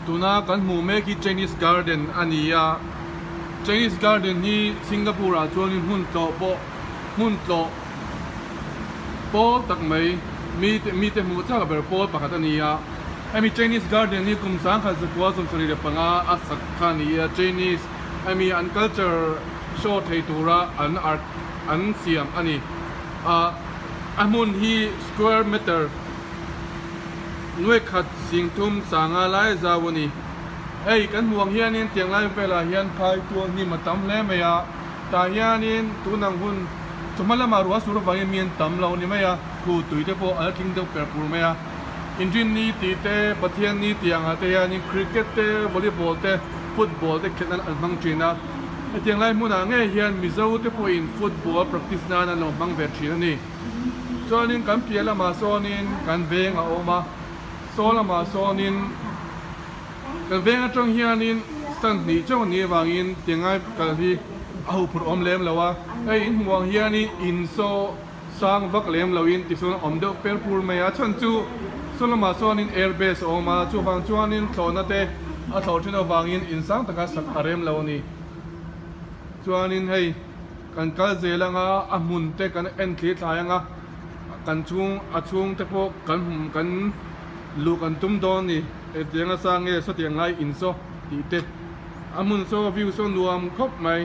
Tuna kan hmuh mek hi Chinese Garden a ni a, Chinese Garden hi Singapore ah chuanin hmun tlawh pawh hmun tlawh pawl tak mai mite mite hmuh chak ber pawl pakhat a ni a. Hemi Chinese Garden hi kum 1975 a sak kha a ni a, Chinese hemi an culture show thei tura an art an siam a ni a, a hmun hi square meter Nuaikhat singthum sanga lai zau a ni. Hei kan hmuh ang hianin tiang lai velah hian phai tual hnim a tam hle mai a, tah hianin tunang hun chawhma lamah ruah sur avangin mi an tam lo ni mai a, khu tui te pawh a la tling deuh per pur mai a. Inrinni tih te, Pathianni tih angah te hianin cricket te, volleyball te, football te khelh nan an hmang thin a. Hetiang lai hmunah ngei hian Mizo te pawhin football practice nan an lo hmang ve thin a ni. Chuanin kan piah lamah sawnin kan veng a awm a, saw lamah sawnin kan veng atang hianin stand hnih chauh a nih avangin tingai kal hi a huphurh awm lem lo a, hei in hmuh ang hianin in saw sang vak lem loin tichuan a awm deuh per pur mai a, chhan chu saw lamah sawnin air base a awm a, chuvang chuanin thlawhna te a thlawh thin avangin in sang taka sak a rem lo a ni. Chuanin hei. Kan kal zel anga a hmun te kan en thlir thlai anga kan chhung a chhung te pawh kan hum kan luh kan tum dawn a ni hetiang a sang nge sawtiang lai in saw tih te a hmun saw view saw nuam khawp mai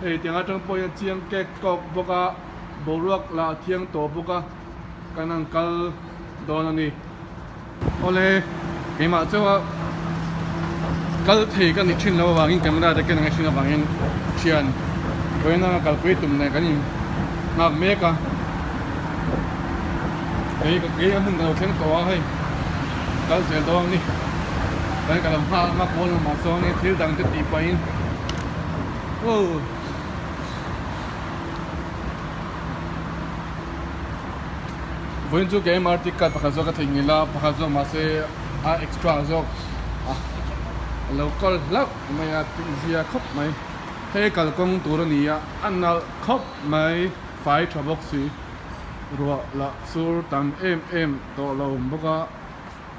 hei tiang atang pawh hian chiang kek tawk bawk a boruak lah a thiang tawh bawk a kan han kal dawn a ni. Awle, keimah chauha kal thei ka nih thin lo avangin camera te ken ang thin avangin thian vawiin anga kalpui tum nen kan in nghak mek a, kei kei a hmun ka lo thleng tawh a hei kal zel dawn a ni, kan ka lo nghak anga pawn lamah sawn thil dang te tih pahin aw. Vawiin chu ka MRT card pakhat zawk ka theihnghilh a, pakhat zawk mahse a extra zawk a lo kal hlauh mai a tih zia khawp mai. Hei kalkawng tur a ni a, a nalh khawp mai, fai tha bawk si, ruah lah sur tam em em tawh lo awm bawk a.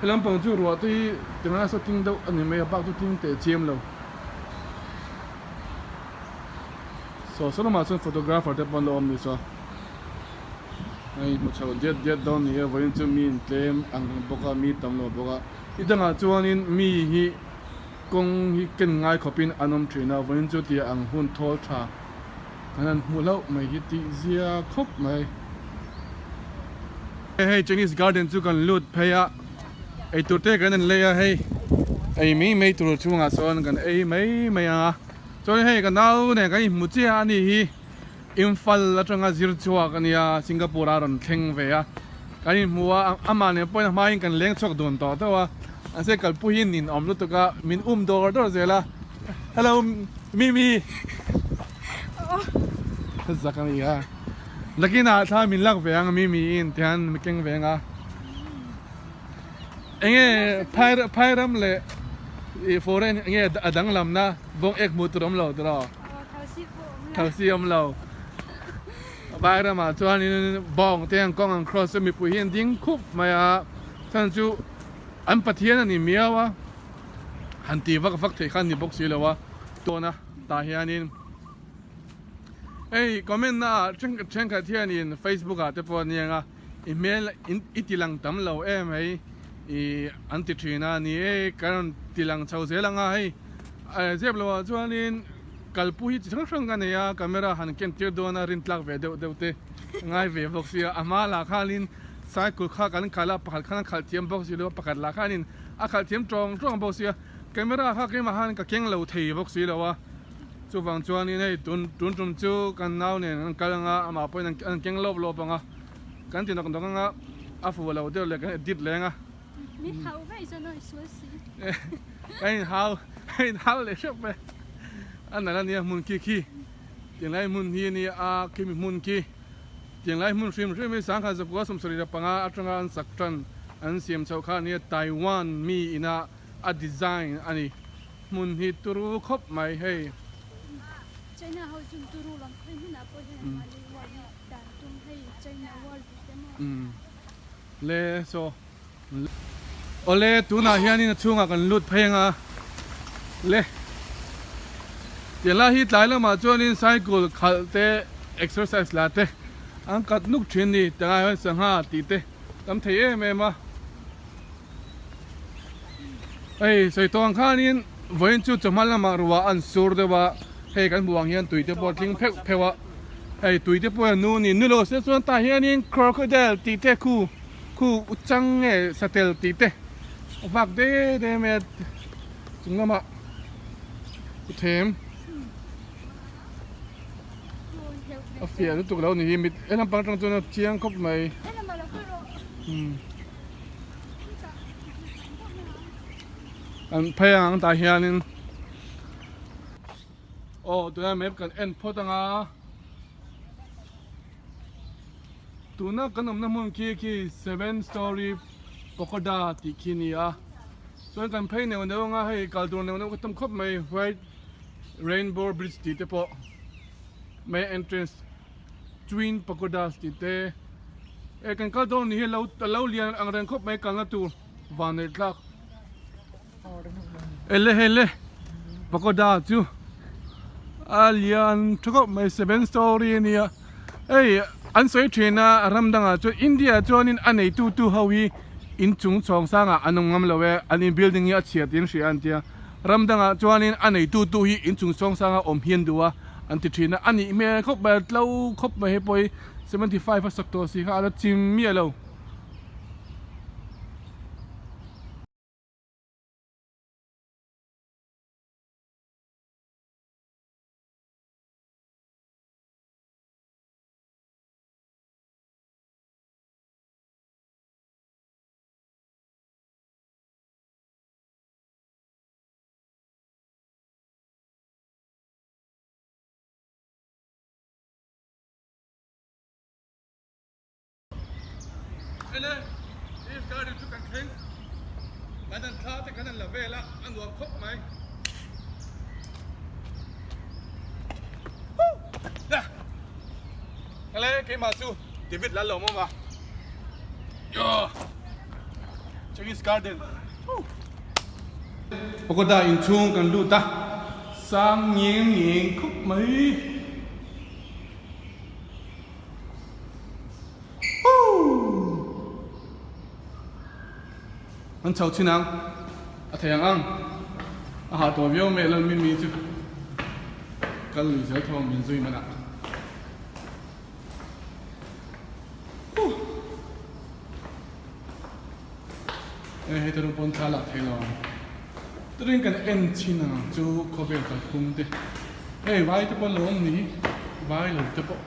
He lampang chu ruah te hi tingai saw tling deuh a ni mai a, bak chu tling teh chiam lo. Saw saw lamah chuan photographer te pawh an lo awm ni saw. Hei hmu chho diat diat dawn ni e vawiin chu mi in tlem ang bawk a mi tam lo bawk a i dangah chuanin mi hi kawng hi ken ngai khawpin an awm thin a vawiin chu tia ang hun thawl tha kan han hmu hlauh mai hi tih zia khawp mai. Hei Chinese garden chu kan lut phei a eitur te kan en lei a hei ei mai mai tur chhungah sawn kan ei mai mai ang a chuan hei ka nau nen kan inhmu chiah a ni hi. Imphal atanga zir chhuak a nia, Singapore a rawn thleng ve a, kan inhmu a, amah nen pawhin a hmain kan leng chhuak dun tawh tawh a, mahse kalpui hi nin awm lutuk a, min um dawr dawr zel a, Hello Mimi zak a ni a, nakinah thla min lak ve ang Mimi in tihian mi keng ve ang a, enge phai ram leh foreign enge a danglamna bawng ek hmuh tur awm lo tiraw? Thalsi awm lo. Vai ramah chuanin bawng te an kawng an cross a mipui hi an ding khup mai a, chhan chu an Pathian a ni miau a, han ti vak vak theih kha an ni bawk si lo a, tawna tah hianin hei comment na ah thenkhat hianin Facebook ah te pawh a niang a, i hmel i ti lang tam lo em hei i an ti thin a ni e kan rawn ti lang chho zel ang a hei zep lo ah chuanin kalpui hi chi hrang hrang ka nei a camera han ken tir dawn a rin tlak ve deuh deuh te ngai ve bawk sia a hma lah khanin cycle kha kan khalh a pakhat khan a khalh thiam bawk si lo a pakhat lah khanin a khalh thiam tawng tawng bawk sia camera kha keimah khan ka keng lo thei bawk si lo a. Chuvang chuanin hei tun tun tum chu kan nau nen an kal anga amah pawhin an keng lawp lawp anga kan ti nawk nawk anga a fuh lo deuh leh kan edit leng a. Min hau vei chuan a insual si. Ka inhau ka inhau leh hrep mai a nalh ania hmun khi khi tianglai hmun hi ania a khimi hmun khi tianglai hmun hrim hrim hi 1975 atanga an sak tan an siam chhoh kha ania Taiwan mi ina a design a ni. Hmun hi turu khawp mai hei. China ho chu turu lam khawi hmunah pawh hian an mahni war hi dan tum hei China war tih te maw. Le so. Awle tunah hianin a chhungah kan lut phei anga le tiang lai hi tlai lamah chuanin cycle khalh te exercise la te an kat nuk thin ni tiangah hian sangha tih te tam thei em em a hei sawi tawh ang khanin vawiin chu chawhma lamah ruah an sur deuh a hei kan hmuh ang hian tui te pawh a tling pheuh pheuh a hei tui te pawh a nu ni nu lo se chuan tah hianin crocodile tih te khu Khu chang nge satel tih te a vak de de mai a chung lamah u them a fiah lutuk lo ni hi mit he lampang atang chuan a chiang khawp mai an phei ang tah hianin aw tunah map kan en phawt anga. Tuna kan awmna hmun khi khi seven story pagoda tih khi a ni a chuan kan phei neuh neuh anga hei kal tur neuh neuh ka tam khawp mai white rainbow bridge tih te pawh main entrance twin pagodas tih te eh kan kal dawn ni hi a lo lian ang reng khawp mai kalna tur van neih thlak ele hei le pagoda chu a lian tha khawp mai seven story a nia hei an sawi thin a ram dangah chuan India ah chuanin a nei tu tu ho hi inchung chhawng sangah an awm ngam lo e an in building hi a chhiat in hria an tia ram dangah chuanin a nei tu tu hi inchung chhawng sanga awm hi an duh a an ti thin a a nih hmel khawp mai a tlo khawp mai hei pawh hi 75 a sak tawh si kha a la chim miah lo. Ele Eve Garden chu kan thleng kan han thla te kan han la vel a a nuam khawp mai Ele keimah chu David la lo awm a Chinese Garden Pagoda inchhung kan lut a sang ngeng ngeng khawp mai. An chho chin ang a thei ang ang a hah tawh viau mai lal mimi chu kal lui zel tho min zui man ah e hei te ru pawn thla lak thei lo ang turin kan en chin ang chu khawvel kalphung te hei vai te pawn lo awm ni vai lo te pawh.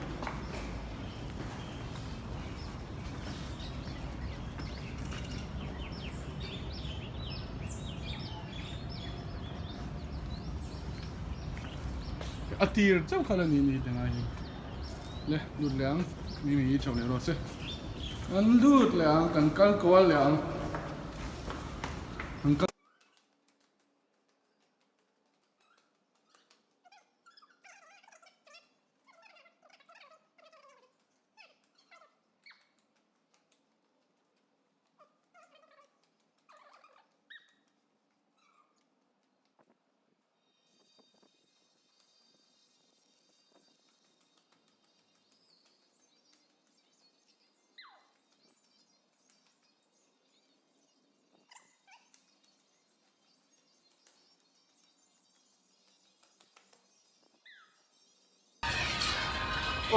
A tir chauh kha la ni ni te ngai hi le lut leh ang mi mi hi chho leh rawh se an lut leh ang kan kal kual leh ang an kal.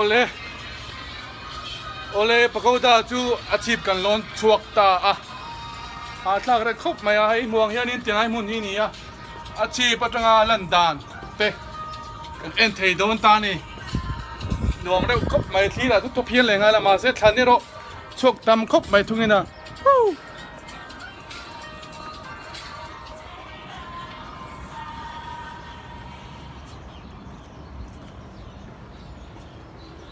Awle Awle pagoda chu a chhip kan lawn chhuak ta a hahthlak reng khawp mai a hei hmuang hianin tingai hmun hi a ni a a chhip atanga lan dan te kan en thei dawn ta a ni nuam reuh khawp mai thlir ah chu tawp hian leh ngai la mahse thlan erawh chhuak tam khawp mai thungin a.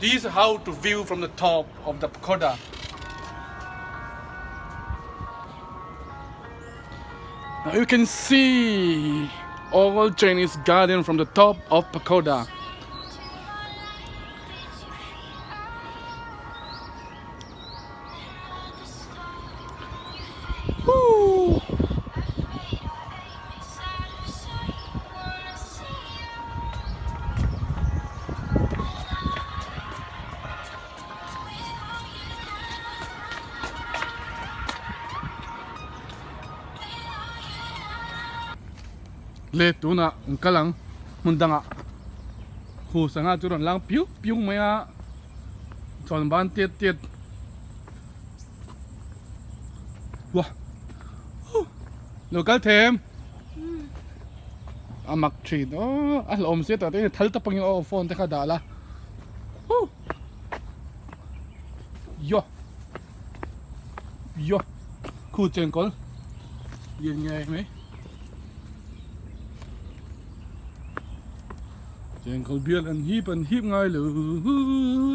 This is how to view from the top of the pagoda. Now you can see all Chinese garden from the top of pagoda. Woo! Le tunah an kal ang hmun dangah khu sangha chu rawn lang piu piu mai a chuan ban tiat tiat wah huh lo kal them a mak thin aw a hlauhawm sia tah te thal ta pangin aw phone te kha dah la huh yo yo khu chengkawl lian ngei mai. Chengkawl bial an hip an hip ngai lo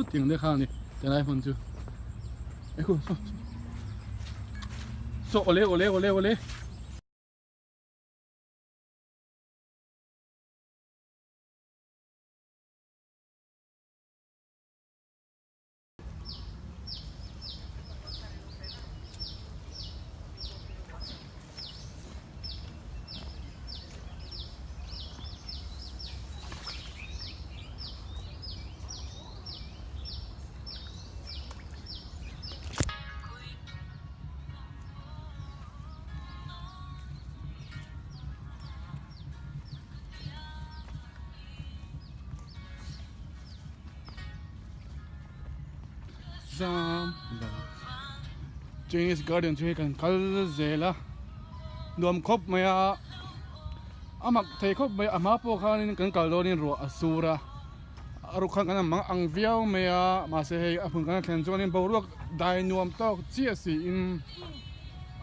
tiang te kha a ni tilai hmun chu e khu saw saw awle awle awle awle. Zam Chinese garden chu hei kan kal zel a nuam khawp mai a a mak thei khawp mai a hma pawh khanin kan kal dawnin ruah a sur a a ruk khan kan ang mang ang viau mai a mahse hei a hmun kan thlen chuanin boruak dai nuam tawk chiah siin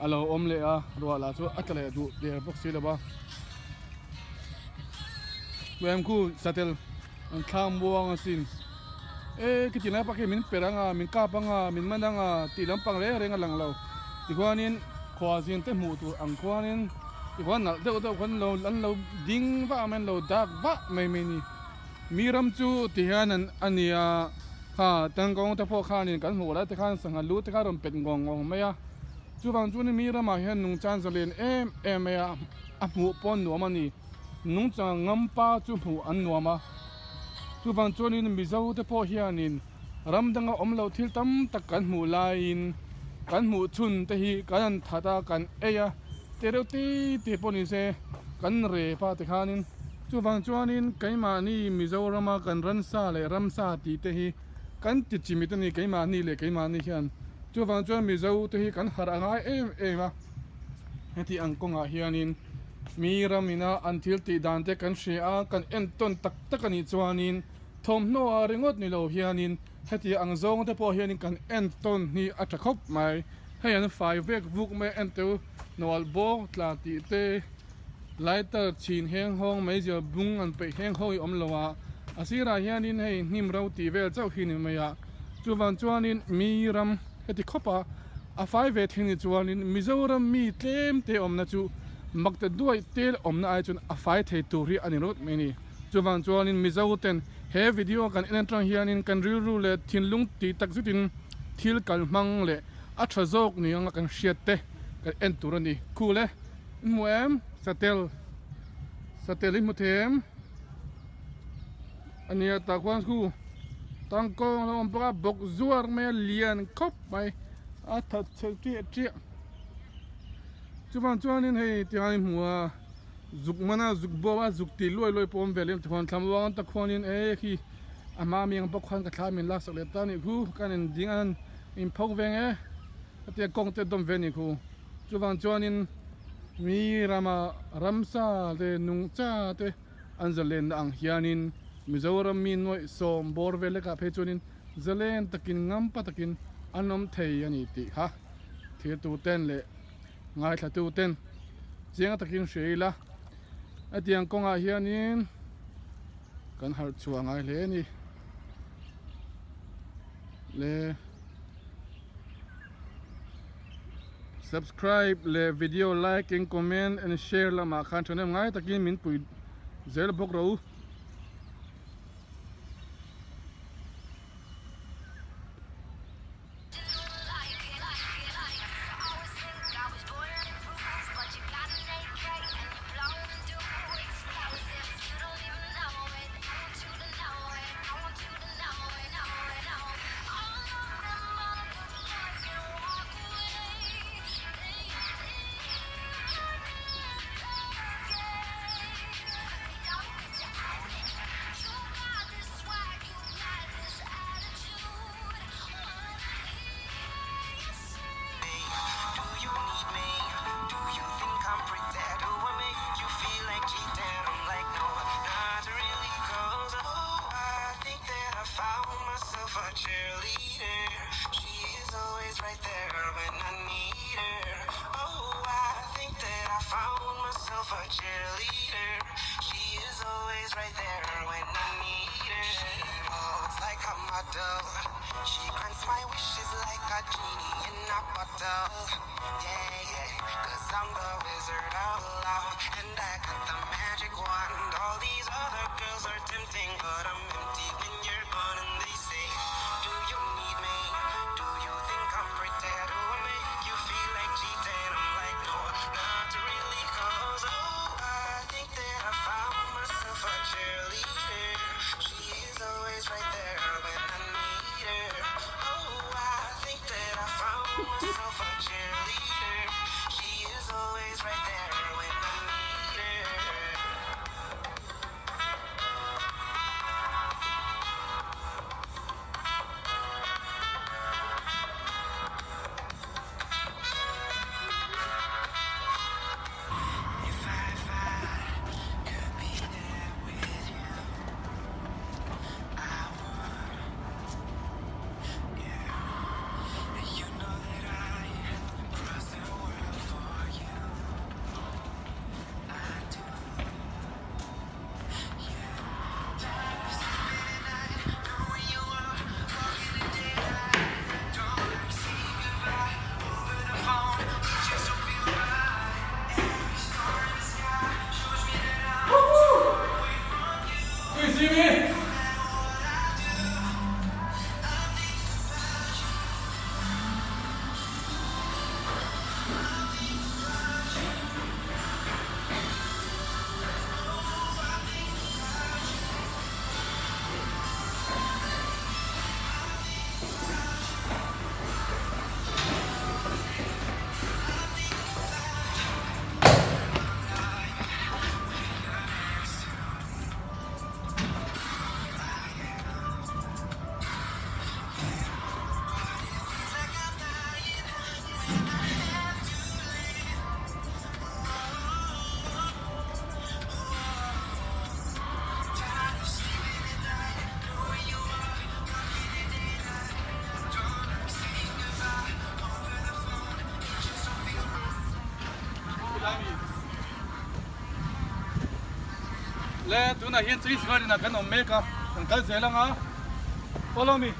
a lo awm leh a ruah lah chu a tla leh duh der bawk si lo va Tuemkhu satel an thlang muang asin e khiti lai pakhi min per anga min kap anga min man anga tih lampang reng reng a lang lo tikhuanin khuazin te hmuh tur ang khuanin tikhuan nalh deuh deuh khan lo an lo ding vah mai an lo dak vah mai mai ni mi ram chu ti hian an a nia kha tangkawng te pawh khanin kan hmuh lai te khan sangha lu te kha a rawn pet ngawng ngawng mai a chuvang chuan mi ramah hian nungchan zalen em em mai a a hmuh pawh nuam a ni. Nungchang ngampa chu hmuh an nuam a, chuvang chuanin Mizo te pawh hianin ram danga awm loh thil tam tak kan hmuh laiin kan hmuh chhun te hi kan han that a, kan ei a, te reuh te te pawh ni se kan rep a tikhanin chuvang chuanin keimahni Mizorama kan ransa leh ramsa tih te hi kan ti chimit a ni keimahni leh keimahni hian chuvang chuan Mizo te hi kan harh a ngai em em a, heti ang kawngah hianin. Mi ramina an thil tih dan te kan hria a, kan entawn tak tak a nih chuanin thawmhnaw ah ringawt ni lo hianin heti ang zawng te pawh hianin kan entawn hi a tha khawp mai. Hei an fai vek vuk mai a enteu nawlh bawk tla tih te lighter chhin heng hawng meizial bung an peih heng hawng hi awm lo a, a sirah hianin hei hnim ro tih vel chauh hi ni mai a, chuvang chuanin mi ram heti khawp a. A fai ve thing ni chuanin Mizoram mi tlem te awmna chu makta duai tel awmna ai chuan a fai thei tur hi a ni rawt mai a ni. Chuvang chuanin Mizo ten he video kan en atang hianin kan rilru leh thinlung tih tak zetin thil kal hmang leh a tha zawk ni anga kan hriat te kan en tur a ni. Cool e. I hmu em? Satel. Satel i hmu thei em? A nia tah khuan khu tangkawng a lo awm bawk a bawk zuar mai a lian khawp mai a that chhe chiah chiah chuvang chuanin hei tiang hmu a zuk mana zuk bawk a zuk tih luai luai pawh awm ve lem tikhuan thlamruang an tak khuanin e khi a hma mi ang bawk khuan ka thla min laksak leh ta a nih khu kan in ding a in pho veng e a tia kawng te dawm ve a nih khu chuvang chuanin mi rama ramsa te nungcha te. An zalenna ang hianin Mizoram mi nuaih sawm bawr vel lekah phei chuanin zalen takin ngampa takin an awm thei a ni tih kha thirtuten leh ngaithlatuten chiang takin hria ila. Hetiang kawngah hianin kan harh chhuah ngai hle a ni. Le. Subscribe leh video like in comment and share lamah khan thahnem ngai takin min pui zel bawk rawh u. Le tunah hian Chinese garden ah kan awm mek a kan kal zel ang a follow me.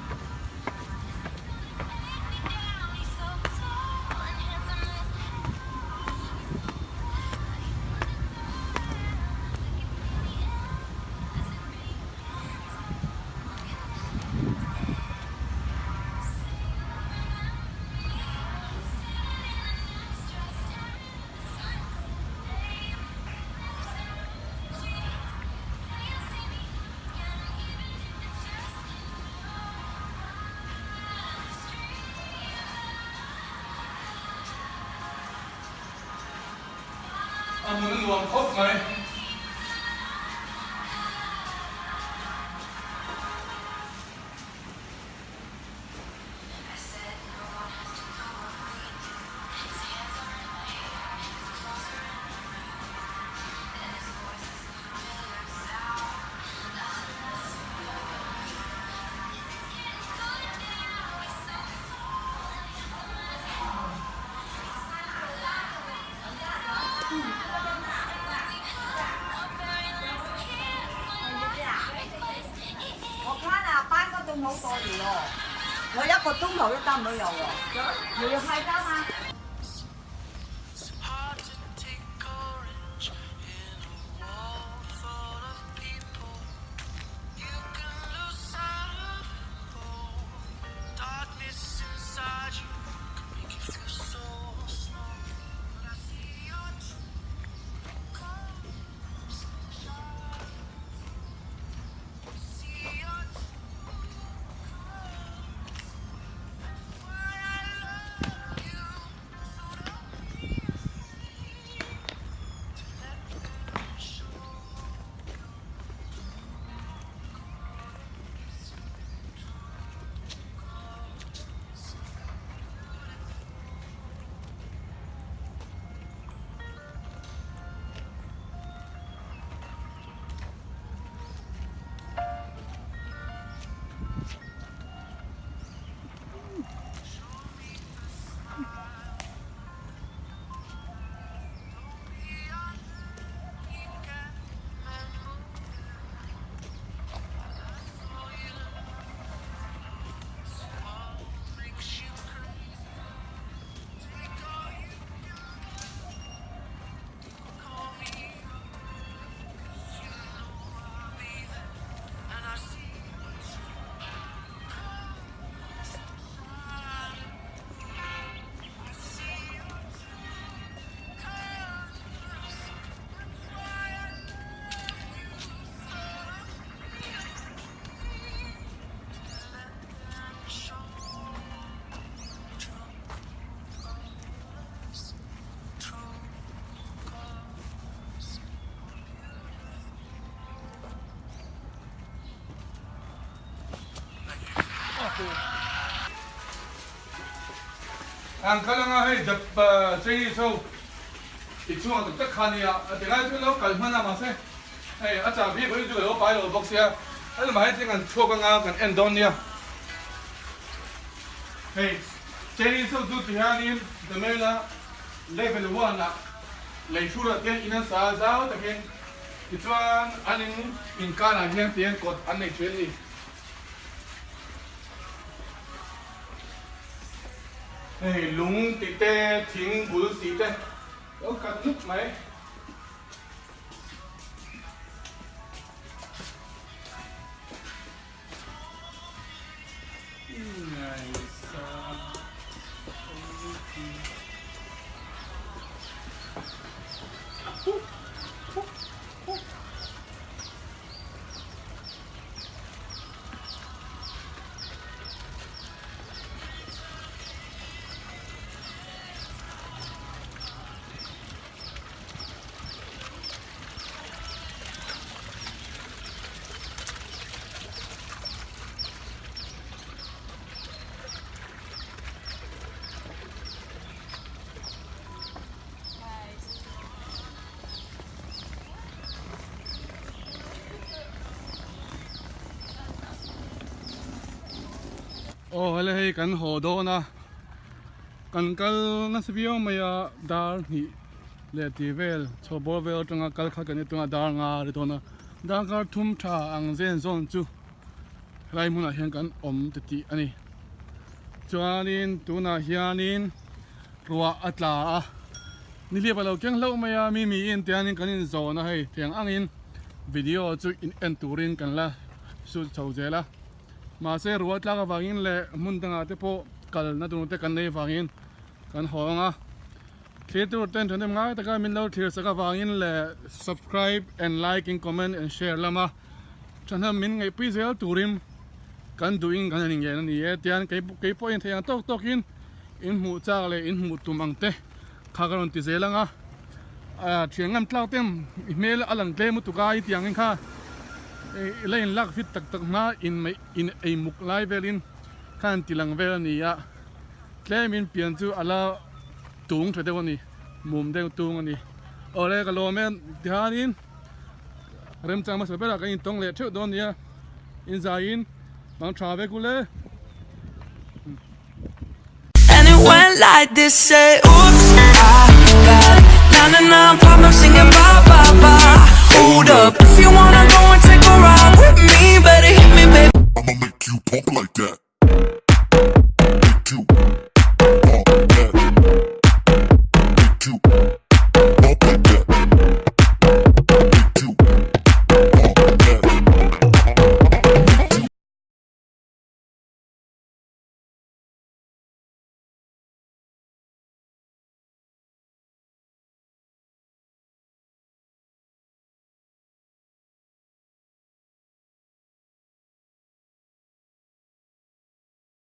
A hmun a nuam khawp mai. 我看啊，半個鐘好多了咯，我一個鐘頭都擔唔到油喎，又要開單啊！ An kal anga hei Jap Chinese ho i chhung ang tak tak kha ania a ti lai chu lo kal hman a mahse hei a chahbi pawh hi chu ka lo pai lo bawk sia hei lamah hian thing an chhuak anga kan en dawn nia hei Chinese ho chu ti hianin Domain a level one ah lei thurah te in an sa a zau takin tichuan an in inkanah hian tihian kawt an nei thin a ni. Hei lung tih te, thing bul tih te lo kat nuk mai. Aw hele hei kan haw dawn a kan kal nasa viau mai a dar hnih leh tih vel chho bawr vel atanga kal kha kan ni tung a dar nga a ri dawn a darkar thum tha ang zen zawn chu helai hmunah hian kan awm ti tih a ni chuanin tunah hianin ruah a tla a. Nihliap a lo keng hlauh mai a, mi miin tiangin kan inzawn a hei tiang angin video chu in en turin kan la shoot chho zel a, mahse ruah tlak avangin leh hmun dangah te pawh kalna tur te kan nei avangin kan haw ang a, thlir tur ten thahnem ngai taka min lo thlir sak avangin leh subscribe and like in comment and share lama thahnem min ngaihpui zel turin kan duhin kan han ingen a ni e tian kei pawhin theih ang tawk tawkin in hmuh chak leh in hmuh tum ang te. Kha ka rawn ti zel ang a, thian ngam tlak te i hmel a lang tlem lutuk a i tih ang in kha i la in lak fit tak tak hma in mai in ei muk lai vel in kha an ti lang vel a ni a, tlem in pian chu a la tung tha deuh a ni, mum deuh tung a ni. Awle ka lawm e tihianin remchang hmasa berah kan intawng leh theuh dawn nia, inzaiin mang tha vek ule. And it went like this, say, oops, I got 99 problems singing ba ba ba. Hold up, if you wanna go and take a ride with me, better hit me, baby. I'ma make you pump like that.